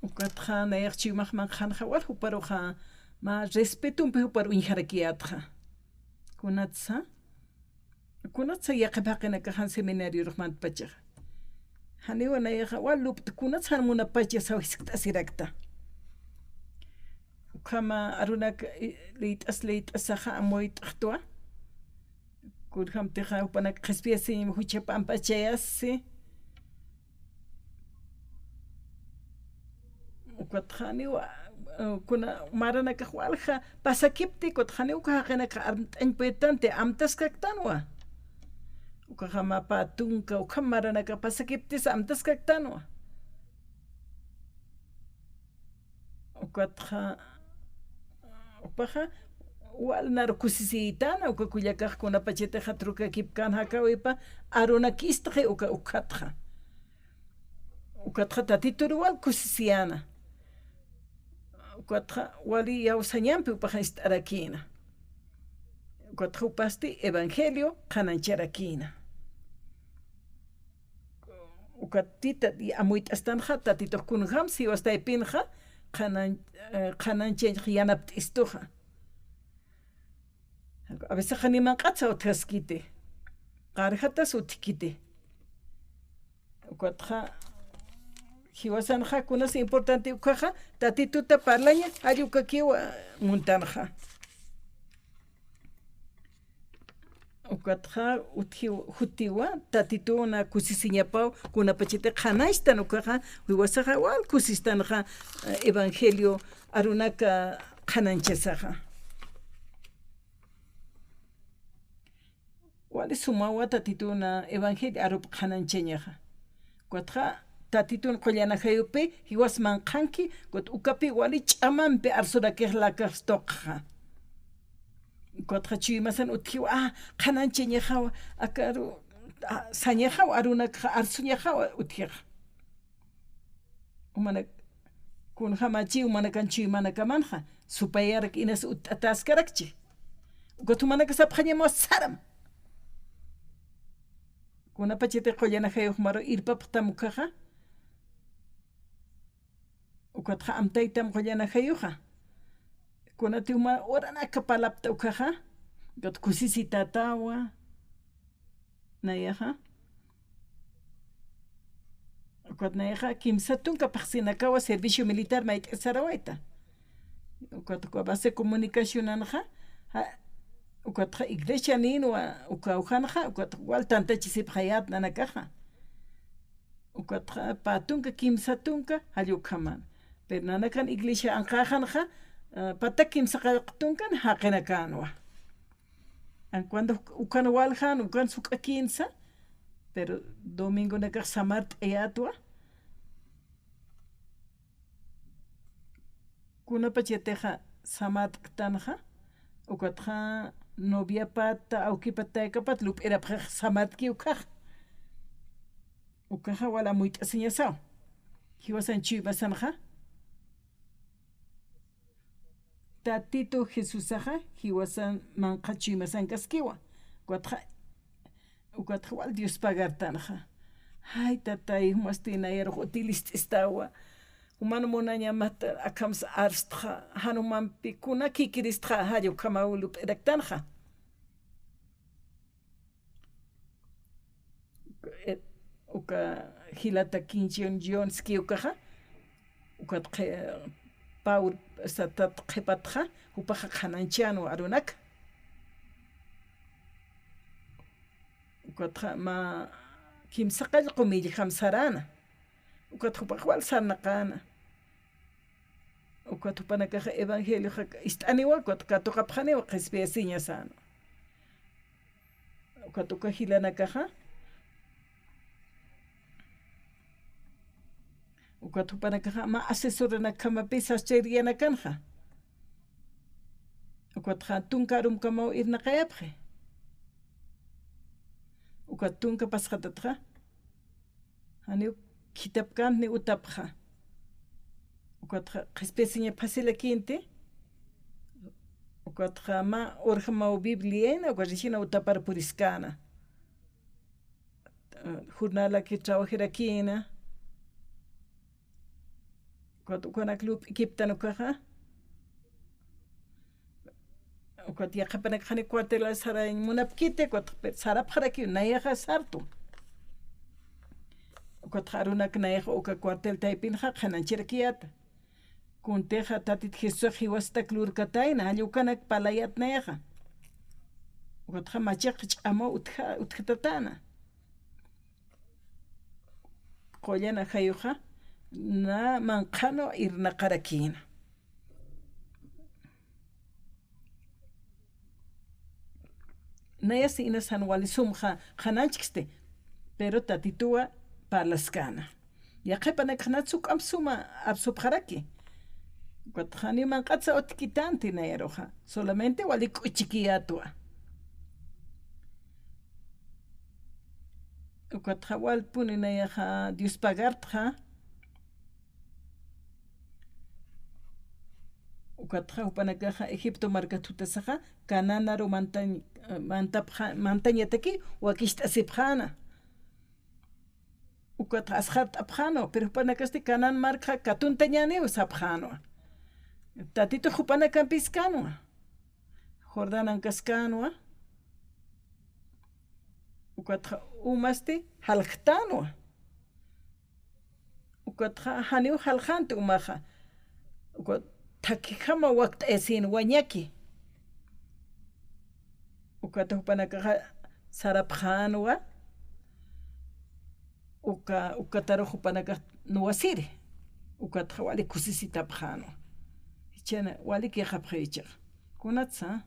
Ukatxa nayax chuymax manqhanxa wal juparuxa mä respetompi jupar uñjarakiyätxa. Kunatsa, kunatsa yaqhip jaqinakax jan seminariorux mantpachaxa. Janiwa nayaxa wal lup'ta kunatsa jan munapacha saw jiskt'asirakta. Ukhama arunak, i, liyt'as liyt'asaxa amuyt'xtwa. Kunjamtixa jupanak qhispiyasiñ jucha p'amp'achayasi. Ukatxa janiwa, eh, kuna maranakax walja pasakipti, ukatxa janiw uka jaqinakax armt'añ puytanti, amtaskaktanwa. Ukaxa mä pä tunka, ukham maranakax pasakiptisa amtaskaktanwa. Ukatxa, jupaxa, wal nar kusisiytana, uka kullakax kunapachatixa trukakipkän jakawipa, arunakistxi uka ukhatxa. Ukatxa Tatitur wal kusisiyäna. Ukatxa wali iyawsañampi jupaxa ist'arakïna. Ukatxa jupasti evangelio qhanañcharakïna. Ukat tita amuyt'astanxa, Tatitux kunjam siwas taypinxa, qhanañ, eh, qhanañchañx yanapt'istuxa. A veces qhanimanq'atsa utjaskiti. Qarjatas utjkiti. Ukatxa, jiwasanxa kunas importante ukhaxa, Tatituta parlaña, jall ukakiw muntanxa. Ukatxa utjiw, jutiwa, Tatituna kusisiñapaw, kunapachati qhanañchtan ukaxa, jiwasaxa wal kusistanxa, eh, evangelio arunaka qhanañchasaxa. sumawa Tatitun evangelio arup qhanañchañaxa. Ukatxa Tatitun qullan ajayupi jiwas manqhanki, ukat ukapi wali ch'amampi arsurakix lakax tuqxa. Ukatxa chuymasan utjiwa, ah, qhanañchañaxawa, akaru, ah, sañaxawa arunakxa, arsuñaxawa utjixa. Jumanak, kunjamachi jumanakan chuymanakamanxa, supayarak inas utt'ataskarakchi. Ukat jumanaka sapxañamaw saram. Kunapachatix qullan ajayux maru irpapxtam ukkhaxa. Ukatxa amtaytam qullan ajayuxa. Kunatix juma uranaka palapta ukkhaxa. Ukat kusisitätawa. Nayaxa. Ukat nayaxa kimsa tunka phaxsinakawa servicio militar mayt'ir sarawayta. Ukat uka base comunicacionanxa, ja, ukatxa iglesianïnwa, uka ujanxa, ukat wal tantachisipxayät nanakaxa. Ukatxa pä tunka, kimsa tunka, jall ukhaman. Pero nanakan iglesia anqäxanxa, ah, pata kimsa qallq tunkan jaqinakänwa. An cuando ukan waljan, ukan suk'a kinsa, pero domingonakax samart'ayätwa. Kunapachatixa samart'ktanxa, ukatxa noviapata, awkipata, taykapat lup'irapxix samart'ki ukkhax. Ukkhaxa wal amuyt'asiñasaw. Jiwasan chuymasanxa. Tatitu Jesusaxa jiwasan manqha chuymasankaskiwa. Ukatxa, ukatxa wal Dios pagartanxa. Ay, tatay, jumasti nayarux utilist'istawa. Juman munañamat akhams arstxa, jan jumampi kuna kikiristxa, jall ukhamaw lup'iraktanxa. Eh, uka jilata Kim Jong-un ski ukaxa, ukat qhi-, pä ur-, satat qhipatxa, jupaxa qhanañchänwa arunak. Ukatxa mä kimsa qallqu milljam saräna. Ukat jupax wal sarnaqäna. Ukat jupanakaxa evangelioxa ist'aniwa, ukat katuqapxaniwa, qhispiyasiñasänwa. Ukat uka jilanakaxa. Ukat jupanakaxa mä asesoranakjamapï sast'iriyanakanxa. Ukatxa tunka arumkamaw irnaqayapxi. Ukat tunka pasxatatxa. Janiw khithapkänti ni utapxa. Ukatxa qhispiyasiña facilakïnti. Ukatxa mä urjamaw Bibliayna, ukat rixina utapar puriskäna. Jornalaki trabajirakïna. Ukat ukanak lup'ikiptan ukaxa. Ukat yaqhipanak jani cuartel sarañ munapkiti, ukat sarapxarakiw, nayaxa sartu. Ukatxa arunak nayaxa uka cuartel taypinxa qhanañchirakiyäta. Kuntixa Tatit Jesusax jiwastak lurkatayna, jall ukanak parlayät nayaxa. Ukatxa machaqa ch'amaw utja-, utjatatäna. Qullan ajayuxa, na manqhanwa irnaqarakïna. Nayas inas jan wali sum qha-, qhanañchksti, pero Tatituwa parlaskäna. Yaqhipanakax nats juk'amp suma apsupxaraki. Ukat janiw manq'atsa utjkitänti nayaruxa, solamente wali k'uchikiyätwa. Ukatxa walpuni nayaxa Dios pagartxa. Ukatxa jupanakaxa Egipto markat jutasaxa, Canaanaru mantañ-, mantapxa-, mantañataki wakicht'asipxäna. Ukatxa asxart'apxänwa, pero jupanakasti Canaán markxa katuntañäniw sapxänwa. Tatitux jupanakampiskänwa. Jordán ankaskänwa. Ukatxa umasti jaljtänwa. Ukatxa janiw jaljänti umaxa. Ukat thakijama wakt'ayasïn wañaki. Ukat jupanakaxa sarapxänwa. Uka, ukatarux jupanakax nuwasiri. Ukatxa wali kusisitapxänwa. Jichhana walik yaqhapxi jichhax. Kunatsa.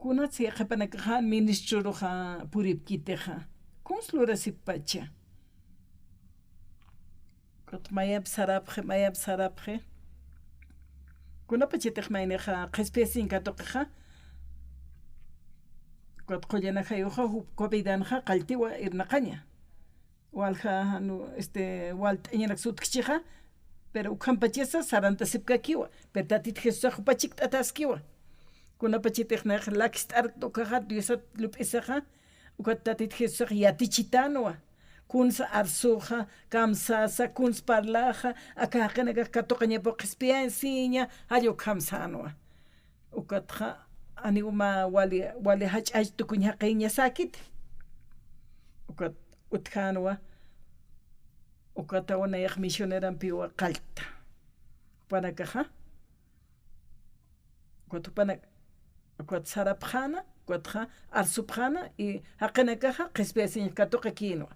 Kunatsa yaqhipanakaxa ministroruxa puripkitixa. Kuns lurasippacha. Ukat mayap sarapxi, mayap sarapxi. Kunapachatix maynixa qhispiyasiñ katuqixa. Ukat qullan ajayuxa jup covidanxa qalltiwa irnaqaña. Walja, janu, este, walt'añanak sutkchixa, pero ukhampachasa sarantasipkakiwa, pero Tatit Jesusax jupa chikt'ataskiwa. Kunapachatix nayax lakist'arkta ukaxa, Diosat lup'isaxa, ukat Tatit Jesusax yatichitanwa. Kunsa arsuxa, kamsasa, kuns parlaxa, aka jaqinakax katuqañapaw qhispiyasiña, jall ukhamsanwa. Ukatxa, janiw mä wali, wali jach'a jach'a tukuñ jaqiñasäkiti. Ukat utjänwa, ukataw nayax misionerampiwa qallta. Jupanakaxa, ukat jupanak, ukat sarapxäna, ukatxa arsupxäna, y jaqinakaxa qhispiyasiñ katuqakïnwa.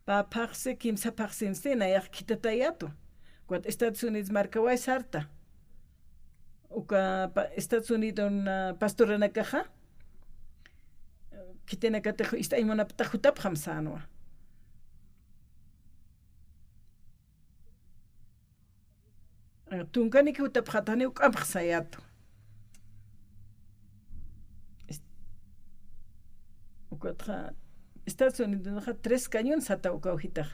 Pä phaxsi, kimsa phaxsinsti nayax khitatayätwa. Ukat Estados Unidos markaway sarta. Uka pa-, Estados Unidos, ah, pastoranakaxa, khitinakatix ist'añ munapta jutapxam sänwa. Eh, tunkaniki jutapxätani, janiw k'ampx sayätwa. Est-, ukatxa, Estados Unidosxa tres cañón sataw ukaw jitax.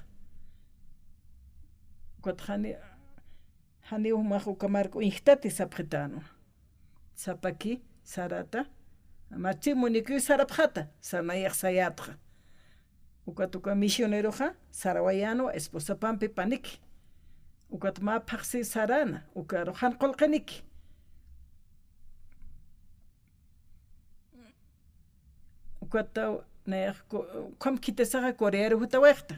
Ukatxa jani, janiw jumax uka mark uñjtati sapxitänwa. Sapaki sarata, matrimoniokiw sarapxäta, sanayax sayätxa. Ukat uka misioneroxa sarawayänwa esposapampi paniki. Ukat mä phaxsi saräna, ukarux jan qullqiniki. Ukataw nayax ku-, ukham khitisaxa Corearu jutawayxta.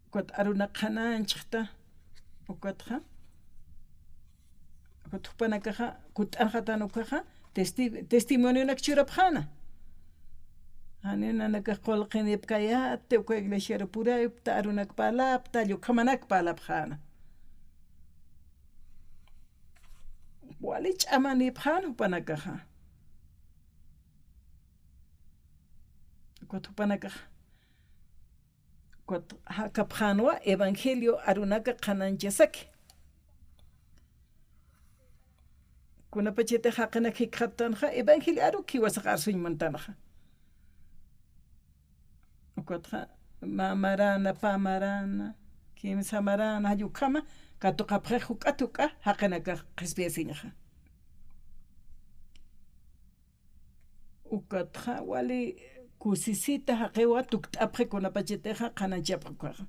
Ukat arunak qhanañchxta, ukatxa, ukat jupanakaxa, kutt'anxatän ukaxa, testi-, testimonionak churapxäna. Janiw nanakax qullqinipkayäti, uka iglesiaru puraypta, arunak parlapta, jall ukhamanak parlapxäna. Wali ch'amanipxän jupanakaxa. Ukat jupanakax, ukat jakapxänwa evangelio arunaka qhanañchasaki. Kunapachatix jaqinak jikxattanxa, evangelio aruk jiwasax arsuñ muntanxa. Ukatxa, mä marana, pä marana, kimsa marana, jall ukhama, katuqapxix juk'at juk'a, jaqinakax qhispiyasiñxa. Ukatxa, wali kusisita jaqiwa tukt'apxi kunapachatixa qhanañchapxi ukaxa.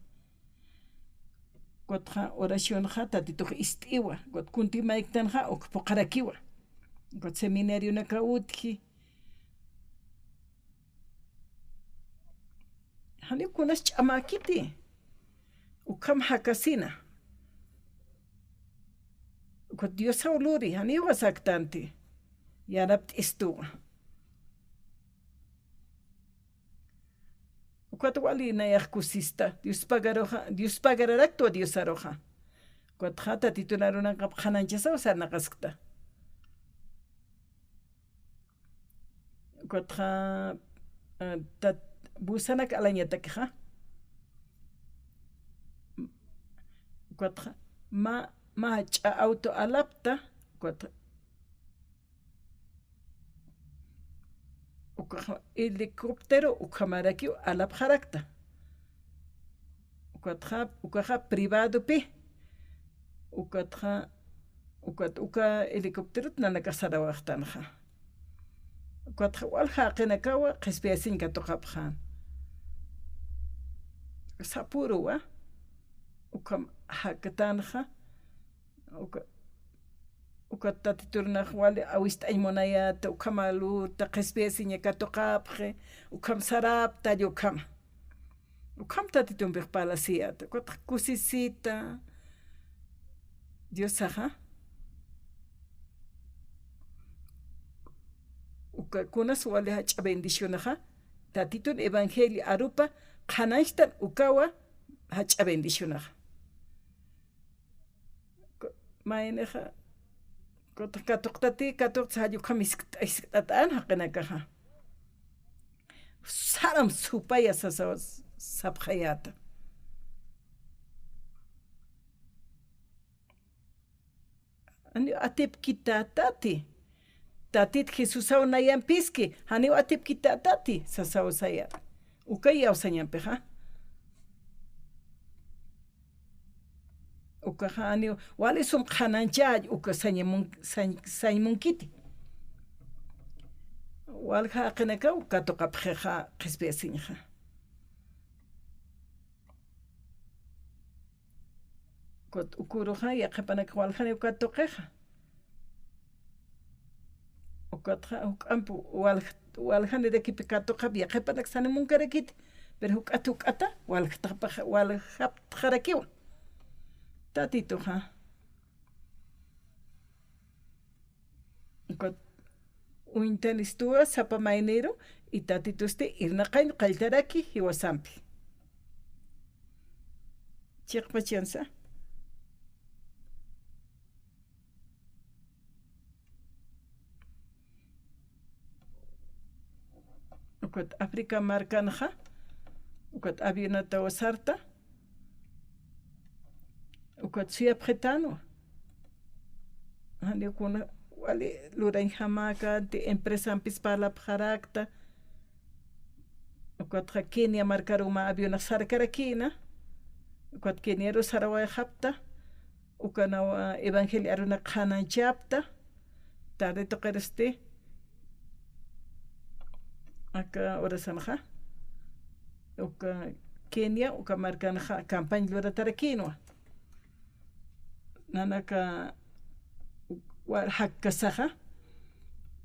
Ukatxa oracionxa Tatitux ist'iwa, ukat kuntï mayktanxa uk phuqharakiwa. Ukat seminarionakaw utji. Janiw kunas ch'amäkiti. Ukham jakasina. Ukat Diosaw luri, janiw saktänti. Yanapt'istuwa. Ukat wali nayax kusista, Dios pagaruxa, Dios pagararaktwa Diosaruxa. Ukatxa Tatitun arunanqap qhanañchasaw sarnaqaskta. Ukatxa, eh, tat-, busanak alañatakixa. Ukatxa, mä, mä jach'a auto alapta, ukatxa, ukaxa helicóptero ukhamarakiw alapxarakta. Ukatxa, ukaxa privadopi. Ukatxa, ukat uka helicópterot nanakax sarawaxtanxa. Ukatxa wal jaqinakawa qhispiyasiñ katuqapxän. Sapüruwa, ukham jaktanxa, uka, ukat Tatitur nax wali awist'añ munayäta, ukhama lurta, qhispiyasiña katuqapxi, ukham sarapta, jall ukhama. Ukham Tatitumpix parlasiyäta, ukatxa kusisita, Diosaxa. Uka kunas wali jach'a bendicionaxa, Tatitun evangelio arupa, qhanañchtan ukawa jach'a bendicionaxa. Ku-, maynixa, Kut katuqtati, katuqtsa jall ukham iskt-, iskt'at'an jaqinakaxa. Saram supaya sasa sapxayäta. Janiw atipkitätati. Tatit Jesusaw nayampiski, janiw atipkitätati, sasaw saya. Uka iyawsañampixa. Ukaxa janiw, wali sum qhanañchäch, uka sañmun-, sañ-, sañmunkiti. Walja jaqinakaw katuqapxixa qhispiyasiñxa. Ukat uküruxa yaqhipanakax waljaniw katuqixa. Ukatxa juk'amp walj-, waljanirakipi katuqap yaqhipanaksa sañmunkarakiti. Pero juk'at juk'ata waljtxapax-, waljaptxarakiwa. Tatituxa. Ukat uñtanistuwa sapa mayniru, y Tatitusti irnaqañ qalltaraki jiwasampi. Chiqpachansa. Ukat África markanxa, ukat avionataw sarta, ukat suyapxitänwa. Janiw kuna wali lurañjamäkänti, empresampis parlapxarakta, ukatxa Kenia markaruw mä avionax sarkarakïna, ukat Keniaruw sarawayxapta, ukanaw, ah, evangelio arunak qhanañchapta, tarde tuqirusti, aka horasanxa, uka Kenia, uka markanxa campaña luratarakïnwa. Nanaka wa-, jakkasaxa,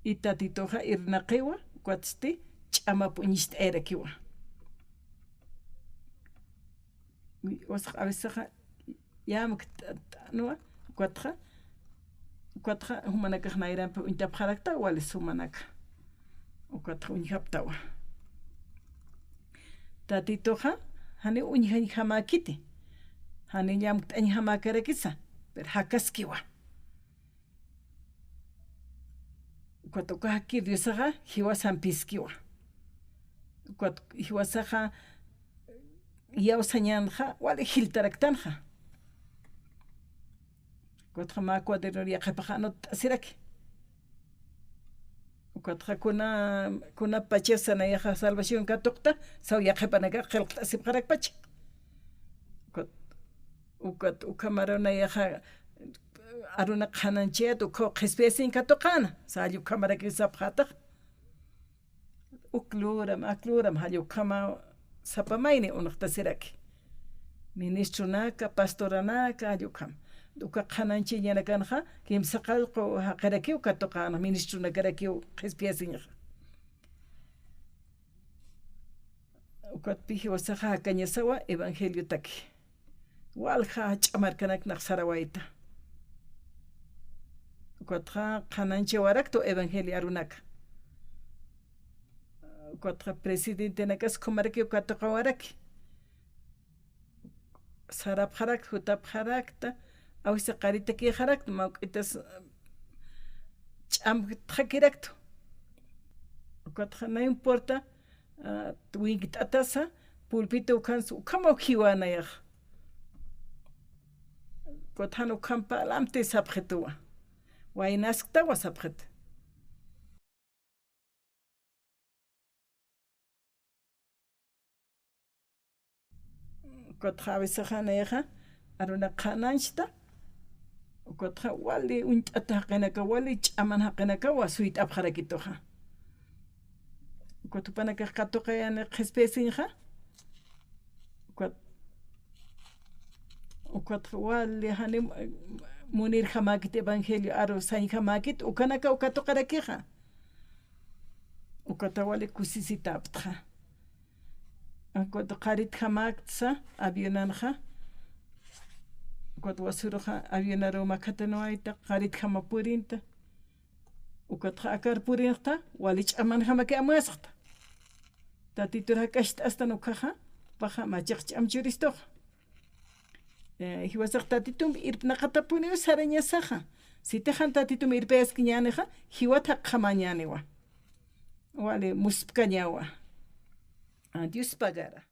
y Tatituxa irnaqiwa, ukatsti ch'amap uñist'ayarakiwa. Uy, usax a veces xa, yamkt'anwa, ukatxa, ukatxa jumanakax nayrampi uñtapxarakta, wali sumanaka. Ukatxa uñjaptawa. Tatituxa, janiw uñjañjamäkiti. Janiw llamkt'añjamäkarakisa, pero jakaskiwa. Ukat uka jakir Diosaxa jiwasampiskiwa. Ukat jiwasaxa iyawsañänxa wali jiltaraktanxa. Ukatxa mä cuadernor yaqhipax anutt'asiraki. Ukatxa kuna, kuna pachasa nayaxa salvación katuqta, saw yaqhipanakax qillqt'asipxarakpacha. Ukat, ukat ukhamaru nayaxa arunak qhanañchayät ukhaw qhispiyasiñ katuqäna, salla ukhamarakiw sapxätax. Uk luram, ak luram, jall ukhamaw sapa mayni unxtasiraki. Ministronaka, pastoranaka, jall ukham. Uka qhanañchañanakanxa, kimsa qallqu jaqirakiw katuqäna, ministronakarakiw qhispiyasiñxa. Ukatpï jiwasaxa jakañasawa evangeliotaki. Walja jach'a markanak nax sarawayta. Ukatxa qhanañchawaraktu evangelio arunaka. Ukatxa presidentenakas ukhamarakiw katuqawaraki. Sarapxarakta, jutapxarakta, awisa qaritakïxarakta, mawk'itas ch'amtxakiraktu. Ukatxa no importa, ah, winkt'atasa, pulpito ukhansa, ukhamaw jiwänayax. Ukat jan ukham parlamti sapxituwa. Waynasktawa sapxit. Ukatxa a veces nayaxa, arunak qhanañchta, ukatxa wali uñt'at jaqinaka, wali ch'aman jaqinakawa suyt'apxarakituxa. Ukat jupanakax katuqayani qhispiyasiñxa, ukat, ukatxa wali janiw munirjamäkit evangelio, aru sañjamäkit, ukanakaw katuqarakixa. Ukata wali kusisitäpxta. Ukat qaritjamäktsa avionanxa. Ukat wasuruxa avionaruw makhatanwayta, qaritjama purinta. Ukatxa akar purinxta, wali ch'amanjamaki amuskta. Tatitur jakacht'astan ukkhaxa, paxa machaq ch'am churistuxa. Jiwasax tatitumpi irpnaqatapuniw sarañasaxa. Sitixan tatitumpi irpayaskiñänixa, jiwat jakxamañäniwa. Wali muspkañawa. Dios pagara.